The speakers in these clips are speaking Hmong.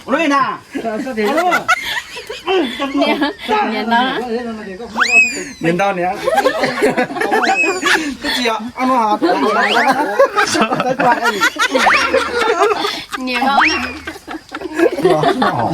Ua li na. Niam, niam no. Niam no niam. Twb tsis yog ob no. Niam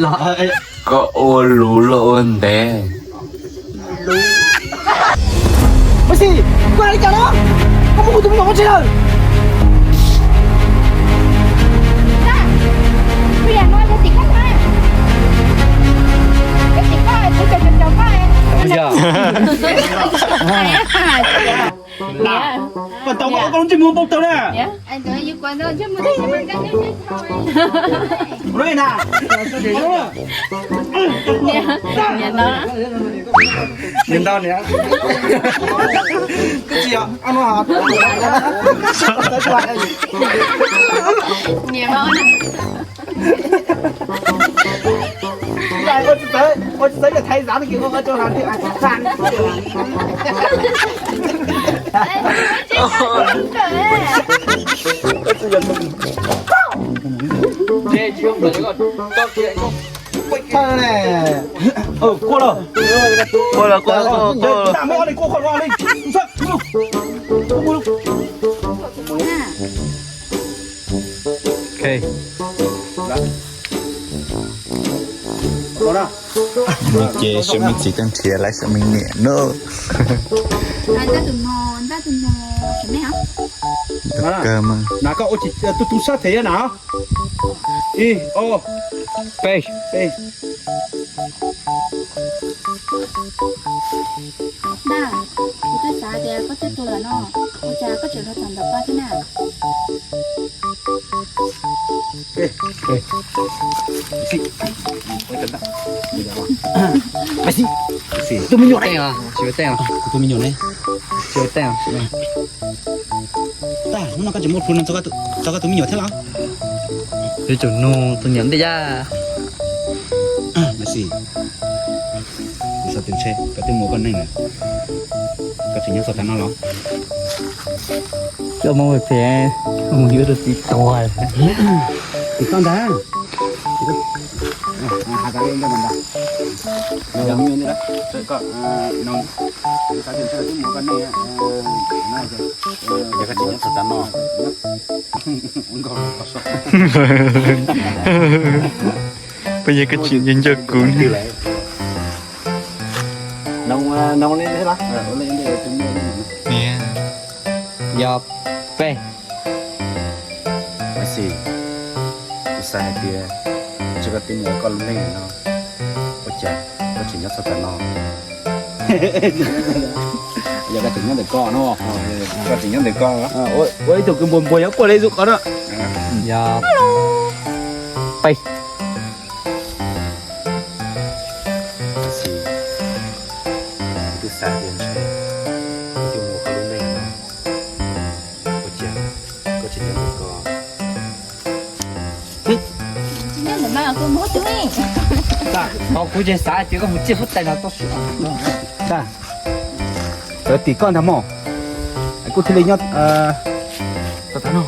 no. Koj ua luv los ua ntev. Maiv Xis, koj hais li cas no? Koj muab kuv tus me nyuam ua tsis lawm. Koj tau koj ua koj lub ntsej muag npau taws na. Niam ntau niam. Twb tsis yog ob no. Ua tsis txawv, ua tsis txawv yog thaiv zav no kis ua rau hauv thiab. Kua los, kua los, kua los, kua los. Ces sawv me txiv tau nrhiav lawv sawv me niam na. Kawg mas. Na koj ua tsis tu tu sab them na. Ib, ob, peb, peb. Dab, kuv twb xav tias koj twb tuag lawm no, ua cas koj tseem los txog ntawm koj thiab na? Tus me nyuam ne, kuv tus me nyuam ne, tsis ua teeb. Tag, hnub no koj tseem muaj plhu no txog koj tus me nyuam thiab los? Yuav tsum nug tus niam ntej yaj. Maiv Xis, kuv xav tias ntshe koj twb mus ua koj neej lawm, koj tseem nyob txog tav no los? Koj muab phem, mus yuav tus txiv tuag. Tim koj ntag. Has tas li ntag mas ntag. Koj, no, kuv xav tias ntshe koj twb mus ua koj neej, yog koj tseem nyob txog tav no. Puas yog koj tseem nco nco kuv ne? Yog peb. Maiv Xis, kuv xav hais tias ntshe koj twb mus ua koj lub neej no, ua cas koj tseem nyob txog tav no? Yog koj tseem nyob ntawm koj no, koj tseem nyob ntawm koj, ua ib tug kws npuas npuas yuav quaj li tus qhov no. Yog peb. Maiv Xis, kuv twb xav tias ntshe koj twb mus ua koj lub neej no, ua cas koj tseem nyob ntawm koj? Kuv tseem xav tias koj mus tsiaj huab tais no tau su. Txawm tim koj ntag mog, kuv thiaj li nyob tau tav no.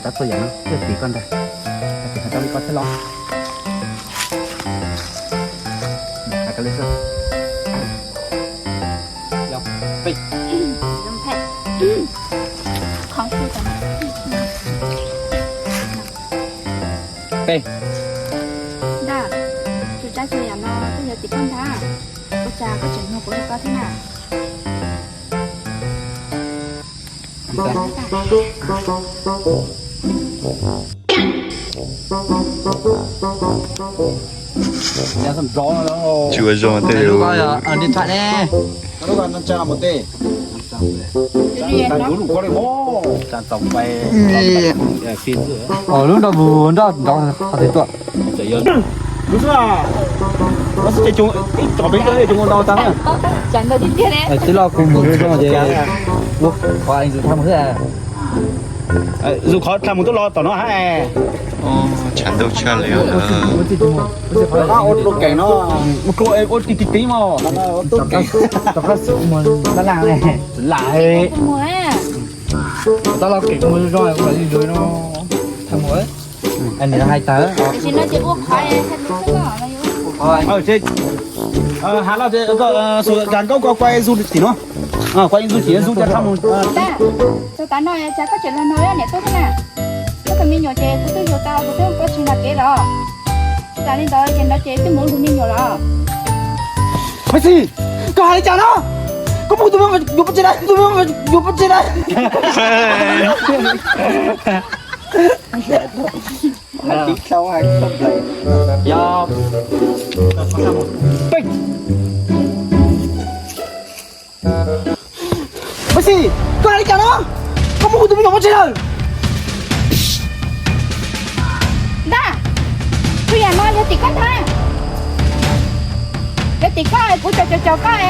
Tab sis txhua yam no twb tim koj ntag, hais tau li koj thiab los? Hais tau li xwb. Peb. Dab, txhua tsav txhua yam no twb yog tim koj ntag, ua cas koj tseem nug kuv li koj thiab na? Tsis ua zoo tej lus. Lub nroj vus nroj nrov qhov twg tuaj? Twb los kuv mus zoo ces ua qhov eev zus tham mus xwb. Zus qhov tham mus twb los tom no hab. Tshav ntuj tshaj li. Ua rau keem no, ua rau ua ti ti ti mos. Tom qab xwm mus laj laj ne. Lam tab los keem mus zoo zoo kuv mam li zus no. Tham mus. Tiam sis no ces ua qhov es hais lus xwb no. Hav loj ces koj, koj nkauj koj quay du tim no. Quay du tim no, du rau sab mus. Tag, txog tav no cas koj tseem los nrog niam tuaj thiab na? Koj tus me nyuam ces kuv twb yuav tau, kuv twb pab tsis nram kev los. Tsis tas li ntawd ces ntawd ces twb mus ua me nyuam los. Maiv Xis, koj hais li cas no? Koj muab kuv tus me nyuam pov tseg na, tus me nyuam pov tseg na. Yog, Maiv Xis, koj hais li cas no? Koj muab kuv tus me nyuam pov tseg lawm. Ntag, tus yam no yog tim koj ntag. Yog tim koj, kuv caum caum caum koj.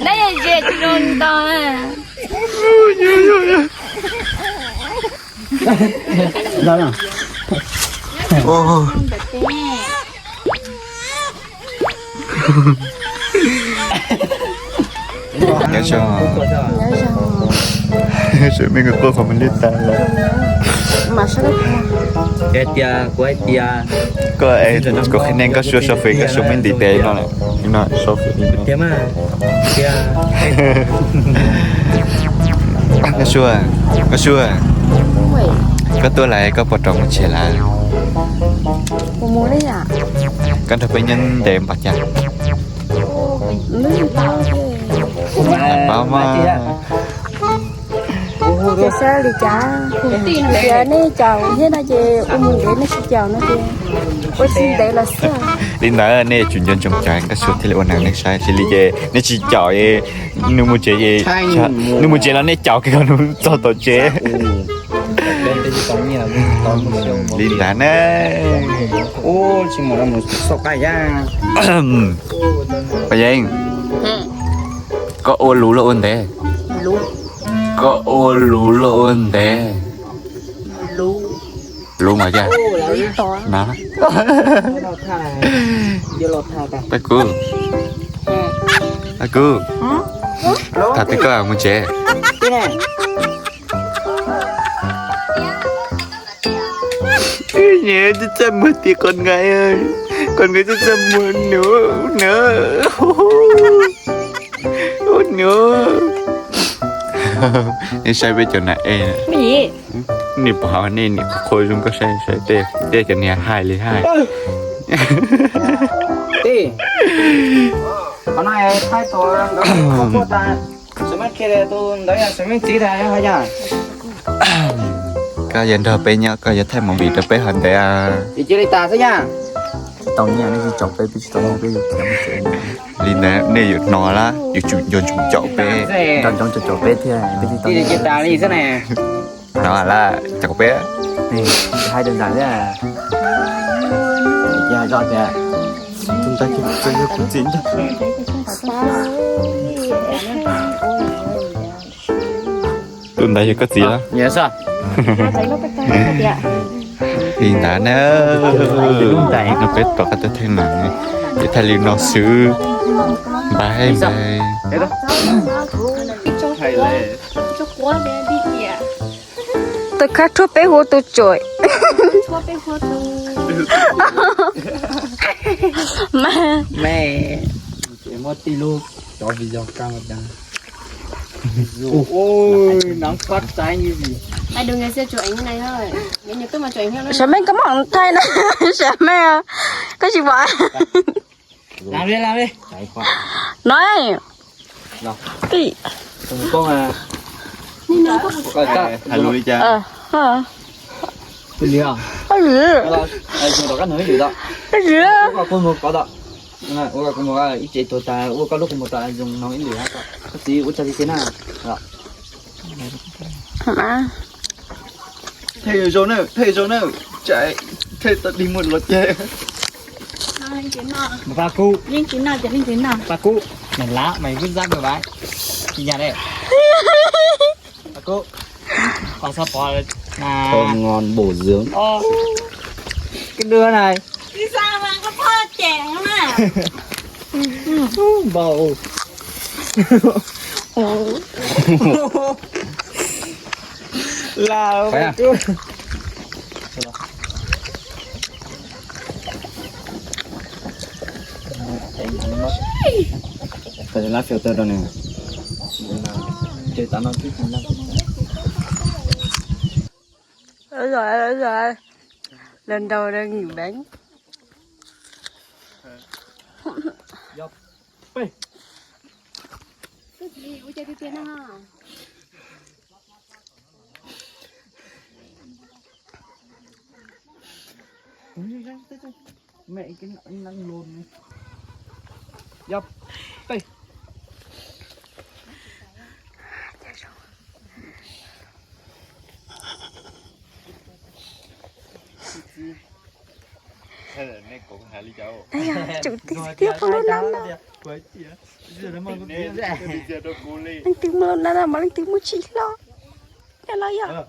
Nab yog ze tsis zoo ntau. Nyob zoo. Sawv me nyuam quaj qhov muag liab tas lawm. Hais tias, kuv hais tias, koj, kuv qhia nej, koj suav sau fem, koj suav me ntiv tes no lawm. No sau fem. Koj suav, koj suav, koj tuaj lawm koj puas rov mus tsev lawm? Koj nrog peb nyob ntev npaum cas? Paub mas. Ces saib li cas, tias nej caum thiab no ces ua mus ntev, nej tsis caum no ces ua tsis ntev los xwb. Li ntawd nej yuav tsum nco ntsoov caum, nkauj Suav thiaj li ua neeb nej saib, tsis li ces nej tsis caum, nws mus tsev, nws mus tsev los nej caum kiag kom nws txog tom tsev. Li ntawd na. Paj Yeeb, koj ua luv los ua ntev? Koj ua luv los ua ntev? Luv mas yog na. Paj Kub, Paj Kub, tham twg koj mus tsev? Nyiam txaj txaj muag tim qhov nqaij, qhov nqaij txaj txaj muag nws na. Ub nws, nej saib peb cov nam ej, nej pom nej niam qhuav zoo nkauj saib saib tej cov niag hais li hais. Koj yuav nrog peb nyob, koj yuav thaij movie rau peb hov ntev. Tsis li tas xwb yaj. Tau nyiaj nej tsis caum peb, peb tsis tau nyiaj peb yuav khiav mus tsev. Li ntawd nej yuav hnov lawm, yuav tsum nco ntsoov caum peb, nco ntsoov caum peb thiab peb tsis tau nyiaj. Hnov lawm caum peb. Hais rau ntawd thiab. Ces hais txog tias tus ntawd ces kuv txiv ntag. Tus ntawd yog koj txiv los? Li ntawd na, no peb rov qab tuaj thaij mas, ces thaij li no xwb. Npais npais. Tus khab rhuab peb huv tus tsuam. Me, muab tij lub cov video kab. Ui, nắng phát trái như gì. Sawv meej koj mom thaij na, sawv meej, koj tsis pom. Làm đi, làm đi. Nói. Đi. Hais lus li cas? Hais lus. Hais lus. Hais lus. Ua kom kuv mus ib tsev tuag tas ua koj lub qhov muag tas zoo no ib lwm hab. Koj txiv ua tsaug tiag tiag na. Thej zoo na, thej zoo na, tsam thej tau dig muag los ces. Paj Kub, Paj Kub, mày láo, mày vứt rác bừa bãi. Chị Nhật đây. Paj Kub, con sắp có là thơm ngon bổ dưỡng. Cái đứa này. Đi xa mà có thơ trẻ mà. Npau. Lam. Tau lab filter rau nws. Rồi, rồi, rồi. Lần đầu đang nghỉ bánh. Mẹ cái năng lồn này. Dập. Tây. Chủ tịch tiếp không lo lắng đâu. Leej twg muaj no mas leej twg muaj tsis hlo. Nyob no yog.